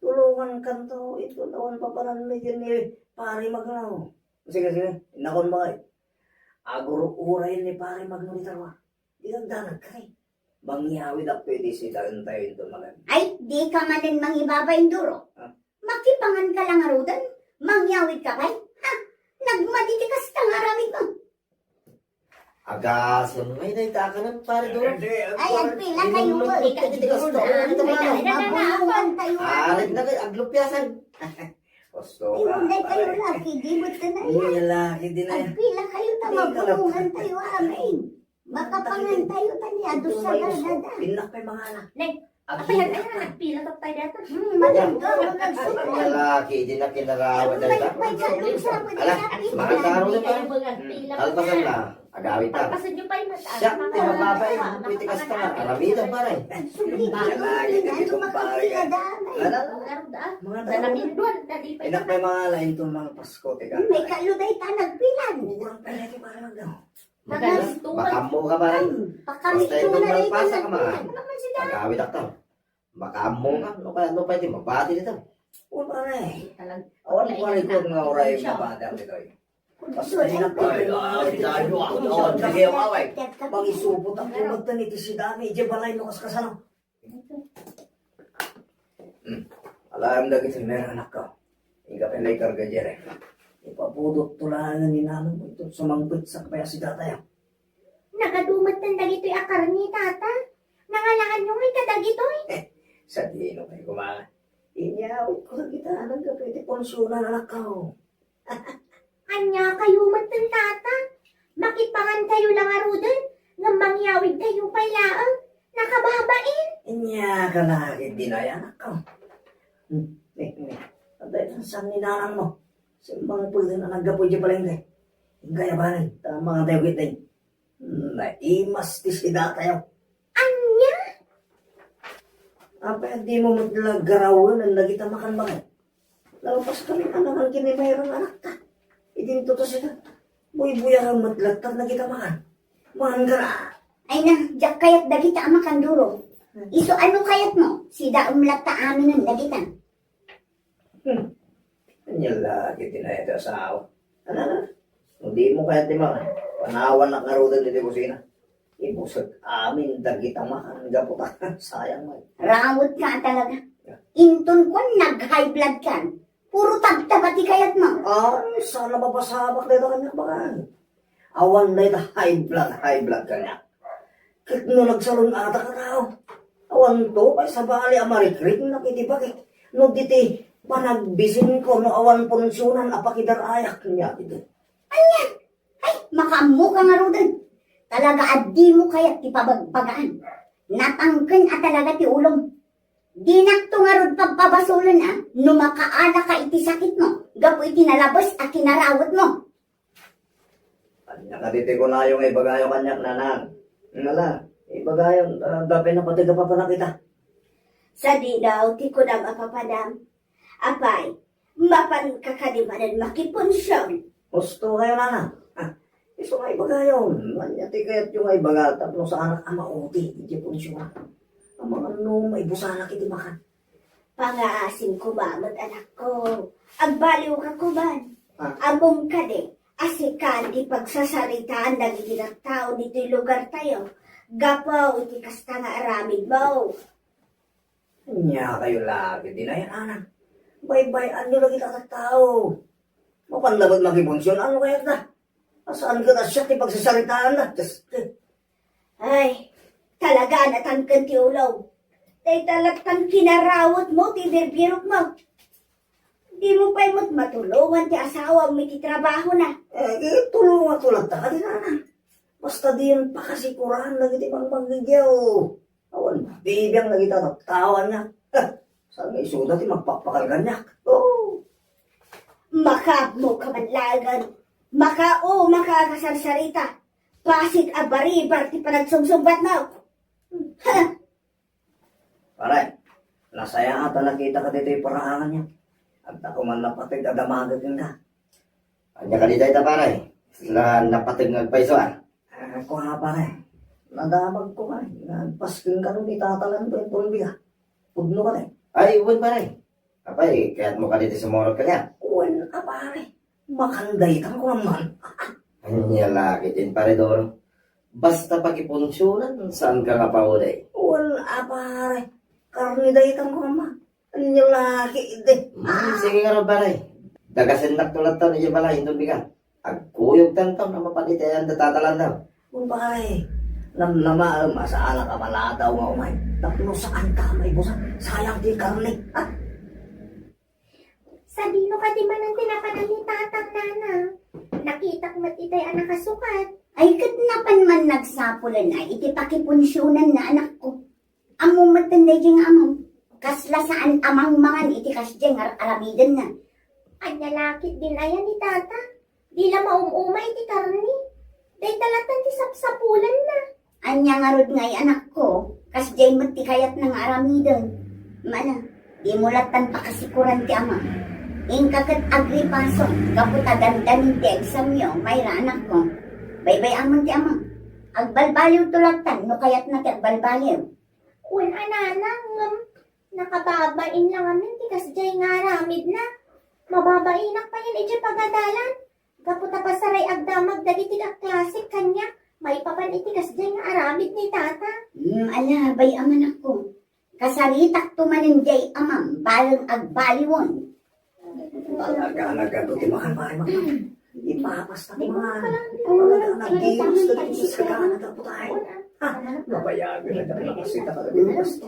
Tulongankanto, inton awan papananmi ken ni Pare Magno. Sige, sige, innakon, bakay. Agur-uray ni Pare Magno dita ruar. Di nagdanag kay. Mangyawidak iti sitaentayo inton magan. Ay, dika manen mangibabain, Duro. Ah. Makipangan ka la ngaruden, mangyawid ka pay. Ha? Nagmadi ti kasta nga aramidmo. Agasem ngay dayta a kanem, Pare Duro. Ay, agpila kayo, Inunong Duro. Ket iti kasta, ah, ito nga. Mabulungan tayo, ah. Arit na kay aglupiasan. Husto ka, Inunday kayo, pare. Laki, di mo ito na yan. Iya, laki, di na yan. Agpila kayo, ta mabulungan tayo, amin. Makapangan tayo, tani, adu sa gargada. Innak pay mangala. Nag-, apay, agpila tayo dito. Hmm, maganda, maganda. Iya, laki, di na kinarawan dayta. Ala, mga taro na pa. Agpila. Kalpasan na. Agawid ta. Pagpasan niyo pa yung mata. Siya, ano, mababa yung pwede ka sa mga karamihan, pare. Sugli, ano, ano, magkapila daan, eh. Ano? Ang laro da, ah. Mga dalamin doon, dali pa. Inak may mga lain itong mga Pasko, teka. May kaluday ta nagpilan. Murang pala yung mga ano. Baka, baka mo ka, pare. Basta itong malpasa ka, mga. Ano naman sila? Agawid ako. Makaammo ka, no kaya, no pwede mabati dito. Wala na eh. Awan ko record nga oray mabati ang dito eh. Basta di na pa, ay, ay, ay, ay, ay, ay, ay, ay, ay. Mangisupot ako, magtan iti sidami, iti balay no kaskasano. Hmm. Alam dagiti meron, anakko. Inka pay la ikarga, Jere. Ipapudot to laeng ni nanang mo ito, sumangpet sa kapayas si tataya. Nagadumet ten dagitoy a karni, tata. Nangalaanyo ngay kadagitoy? Eh, sadino pay koma. Inyawit ko dagita, anang gapu iti punsionan, anakko. Ania kayo met ken tata? Makipangan kayo la ngaruden, ngem mangyawid kayo pay laeng. Nakababain. Ania ka la ket dinay, anakko. Hmm, eh, eh. Antay tan saan ni nanang mo? Simmang pwede na naggapu di palengke. Ingkay abanen, ta mangan tayo ket din. Hmm, naimas ti sida tayo. Ania? Apay, dimo met la garawen dagita makan-makan? Nalpas kami a nangan ken ni Mayra nga anakta. Idinto ta sika. Buybuyaram met latta dagita makan. Mangan ka la. Ay na, diak kayat dagita a makan, Duro. Isu ano kayatmo? Sidaem latta aminen dagita. Hmm. Ania la ket dinay ti asawa. Ano, ano? No dimo kayat ti makan, panawannak ngaruden iti kusina. Ibusek amin dagita makan gapu ta sayang man. Rawet ka talaga. Inton kuan, nag-high blood kan. Puro tabtaba ti kayatmo. Ay, saan a mapasabak dayta kaniak, bagan. Awan dayta high blood, high blood kaniak. Ket no nagsalun-atak a tao, awanto pay sabali a marikriknak iti bagik. No diti panagbisinko no awan punsionan a pakidarayak kaniak iti. Ania? Ay, makaammoka ngaruden. Talaga a dimo kayat ti pabagbagaan. Natangken a talaga ti ulom. Dinakto ngarud pagpabasolen a no makaanaka iti sakitmo gapu iti nalabes a kinarawetmo. Ania kadi ti kunayo nga ibagayo kaniak, nanang? Ngala, ibagayo, ah, dapay napateg a papanak ita. Sadino ti kunam a papanam? Apay, mapanka kadi manen makipunsion? Husto kayo, nanang. Ah, isu nga ibagayo. Ania ti kayatyo nga ibaga tapno saanak a mauti iti punsion? Amangan no maibusanak iti makan. Pangaasim koma met, anakko. Agbaliwka koma. Ah. Ammom kadi a sikan ti pagsasaritaan dagiti tattao ditoy lugartayo gapu iti kasta nga aramidmo? Ania kayo la ket dinay, nanang. Baybay-anyo dagita tattao. Mapan labat makipunsion, ano kayat da? Saan ket a siak ti pagsasaritaanna? Diyos ko. Ay, talaga a natangken ti ulom. Dayta lattan kinarawetmo ti birbirokmo. Dimo pay met matulongan ti asawam iti trabahona. Eh, tulonganto latta kadi, nanang. Basta diyon pakasikuran dagiti bangbanggigyo. Awan bibiang dagita tattao ania. Saan nga isuda ti magpakpakal kaniak? Oh. Makaammoka man laengen. Makaumaka a kasarsarita. Pasig a baribar ti panagsumsungbatmo. Ha! Pare, nasayaat a nakitaka ditoy paraanganyo. Adda koma napateg a damagek kenka. Ania kadi dayta, pare? Saan a napateg nga agpayso, a? Ah, kua, pare. Nadamagko, pare. Nagpasken kano ni Tata Lando, iti Colombia. Pudno, pare. Ay, wen, pare. Apay, kayatmo kadi ti sumurot kaniak? Wen a, pare. Makan daytan ko man. Ania la ket din, pare Doro. Basta pakipunsionan, saanka nga pauli? Wen a, pare. Karne daytan ko man. Ania la ket idi. Hmm, sige ngarud, pare. Dagasennakto latta idiay balay, inton dika. Agkuyogtanto a mapan iti ayan da Tata Lando. Wen, pare, namnamaem a saanak a maladaw nga umay. Tapno saanka a maibusan. Sayang ti karne. Ha? Sadino kadi manen ti napanan ni Tatang, Nanang? Nakitak met itay a nakasukat. Ay, ket napan man nagsapulen ay iti pakipunsionan na, anakko. Ammom metten daydiay nga amam. Kasla saan a mangmangan iti kasdiay nga ar-aramidenna. Ania la ket din aya ni Tata? Di la maum-umay iti karne. Dayta lattan ti sapsapulanna. Ania ngarud ngay, anakko? Kasdiay met ti kayatna nga aramiden. Mana, dimo lattan pakasikuran ti ama. Inka ket agripason gapu ta dandanin ti examyo, Mayra, anakko. Baybay-amon ti ama. Agbalbaliwto lattan no kayatna ti agbalbaliw. Wen a, Nanang, ngem nakababain la ngamin ti kasdiay nga aramidna. Mababainak payen idiay pagadalan. Gapu ta pasaray agdamag dagiti kaklasek kaniak maipapan iti kasdiay nga aramid ni Tata. Hmm, ala, bay-am, anakko. Kasaritakto manen diay amam, bareng agbaliwen. Talaga, nagado ti makan, pare, makan. Ipapasta ti makan. Talaga, nagdios na ti sasagana, tayo. Ha? Mabayag na ka, nakasita ka, nagdios.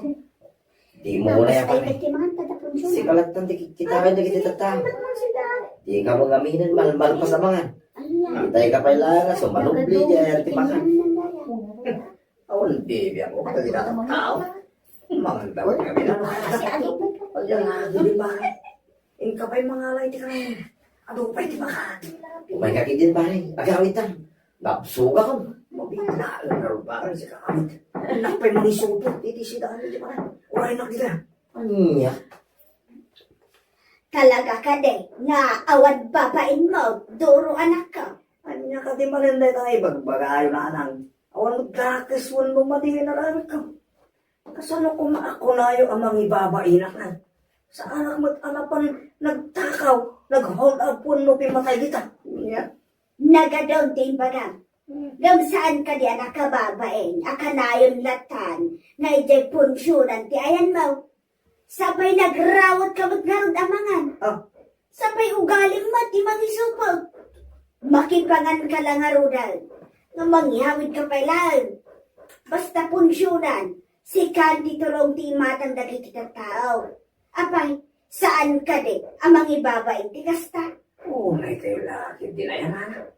Di mo na yapan, eh. Sikalattan ti kitaray dagiti tattao. Di ka mo ngaminen, malmalpas a mangan. Itay ka pay laeng a sumanubli, di ayan ti makan. Awan bibiag mo kadagiti tattao. Mangan daw kami na. Ayan, di ba? Inka pay mangalay ti kanin. Adu pay ti makan. Umay ka ketdin, pare. Agawidtan. Nabsogak. Mabitla nga rubaran si kakamit. Anak pay mangisupot iti sidaan ti makan. Uray nak dita. Ania? Talaga kadi nga awan babainmo, Duro, anakko? Ania kadi manen dayta nga ibagbagayo, nanang? Awan dakes wenno madi nga inaramidko. Kasano koma a kunayo a mangibabainak, nay? Saanak met a napan nagtakaw, nag-hold up wenno pimmatay dita. Ania? Nagadun ti imbagam. Hmm. Ngem saan kadi a nakababain a kanayon latan nga idiay punsionan ti ayanmo? Sapay nagrawat ka met ngarud a mangan. Ah. Sapay ugalim met ti mangisupot. Makipangan ka la ngaruden nga mangyawid ka pay laeng. Basta punsionan, sika ti tulong ti imatang dagiti tattao. Apay, saan kadi a mangibabain ti kasta? Unay kayo la ketdin, ayanana.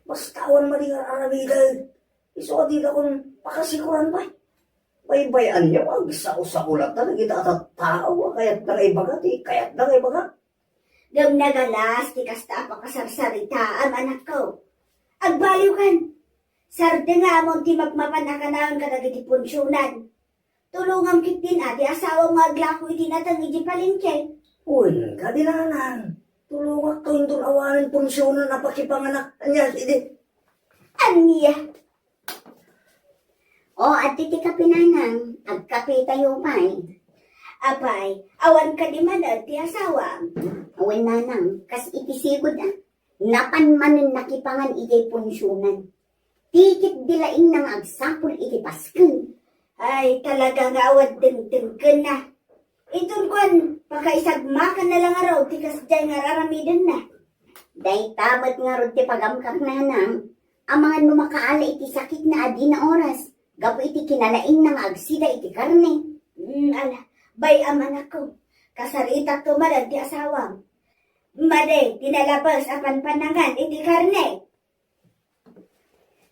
Basta awan madi nga aramiden. Isu a didakon pakasikuran pay. Baybay-anyo, agsao-sao latta dagita a tattao a kayatda nga ibaga ti kayatda nga ibaga. Ngem nagalas ti kasta a pakasarsaritaam, anakko. Agbaliwkan. Sardengam ti mapmapan a kanayon kadagiti punsionan. Tulongam ketdin a ti asawam nga aglako iti nateng iti palengke. Wen, kadi, nanang. Tulongakto inton awanen punsionan a pakipanganak. Ania idi? Ania? O, adda ti kape, nanang. Agkapetayo pay. Apay, awan kadi manen ti asawam? Wen, nanang, kas iti sigud, a. Napan manen nakipangan idiay punsionan. Ti ketdi laeng nga agsapul iti pasken. Ay, talaga nga awan dengdenggenna. Inton kuan, pakaisagmakanna la ngarud ti kasdiay nga ar-aramidenna. Dayta met ngarud ti pagamkak, nanang, amangan no makaala iti sakitna a dina oras, gapu iti kinalaingna nga agsida iti karne. Hmm, ala, bay-am, anakko. Kasaritakto manen ti asawam. Madi ti nalabes a panpanangan iti karne.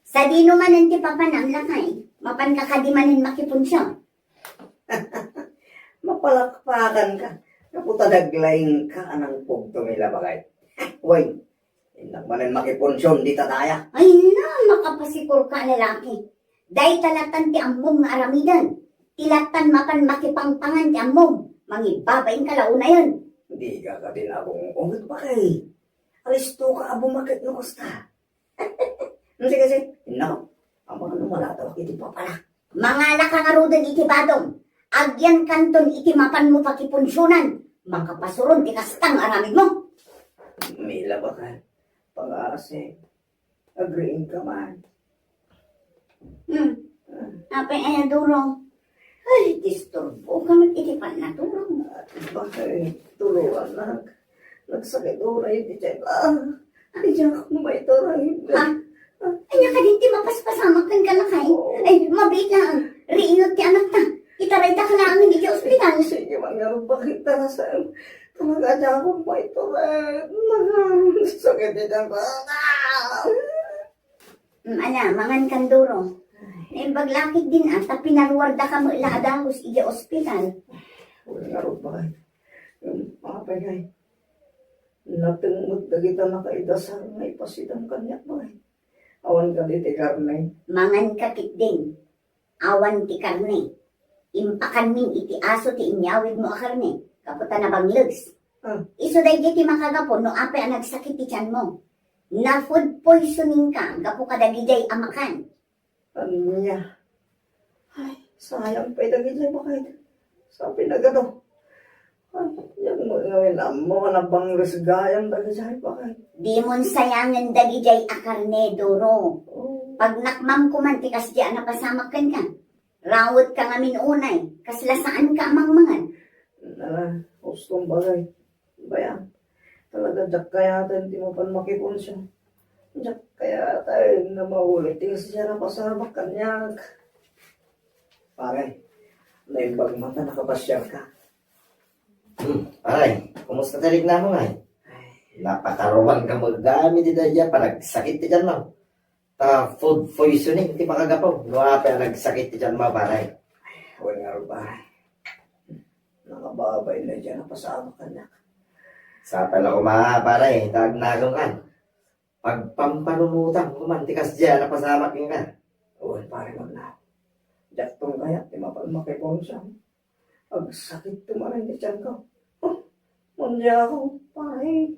Sadino manen ti papanam, lakay? Mapanka kadi manen makipunsion? Mapalakpakanka. Gapu ta naglaingka a nangpugto, Mila, bakay. Wen, innak manen makipunsion dita daya. Ay na, makapasikorka a lalaki. Dayta lattan ti ammom nga aramiden. Ti lattan mapan makipangpangan ti ammom. Mangibabainka la unayen. Dika kadi nabung-unget, bakay. Alistoka a bumaket no kasta. Sige, sige. Innak, amangan no malatawak iti papana. Mangalaka ngaruden iti badom. Agyankanton iti mapanmo pakipunsionan. Makapasuron ti kasta nga aramidmo. Mila, bakay. Pangasi. Agriingka man. Hmm. Apay aya, Duro? Ay, disturboka met iti pannatulog. Bakay, Duro, anak. Nagsakit uray ti tiyan. Ah, ay, diak maiturayda. Ah, ania kadi ti mapaspasamak kenka, lakay? Oo. Ay, mabiit laeng. Riinut ti anakta. Itaraydak laengen iti ospital. Sige, mangarubak kita sa talaga, diak maiturayda. Sakit ti tiyan. Ah! Mm, ala, mangan kan, Duro. Naimbag la ketdin a, ta pinaruardaka met la a dagus iti ospital. Wen ngarud, bakay. Apay ngay. Nateng met dagita nakaidasar nga ipasidam kaniak, bakay. Awan kadi ti karne. Manganka ketdin. Awan ti karne. Impakanmin iti aso ti inyawidmo a karne, gapu ta nabanglegs. Ah. Isu daydiay ti makagapu no apay a nagsakit ti tiyanmo. Na-food poisoningka gapu kadagidiay a makan. Ania? Ay, sayang pay dagidiay makan. Sa pinagano. Ay, yan mo ngayon, ammo nga nabangres gayam dagijay, pare. Dimon sayangen dagijay a karne, Doro. Oh. Pagnakmam ko man ti kasdiay a napasamak kenka. Rawet ka ngamin unay, kasla saan ka a mangmangan. Ala, ustom bagay. Bayan, talaga diak kayaten ti mapan makiponsiyon. Diak kayaten nga maulit ti kasdiay a napasamak kaniak. Pare, naimbag man ta nakapasiar ka. Hmm, pare, kumusta ti riknamo ngay? Napakaruan ka mo gayam iti daydiay a panagsakit ti tianmo. Ta food poisoning ti makagapu no apay a nagsakit ti tianmo, pare. Wen ngarud, pare. Nangababay daydiay a napasamak kaniak. Sapay la koma, pare, ta agnagem kan. Pagpampanunotam koman ti kasdiay a napasamak kenka. Wen, pare, magna. Diakton kayat ti mapan makiponsiyon. Agsakit to manen ti tianko. Huh, mundiako, pare.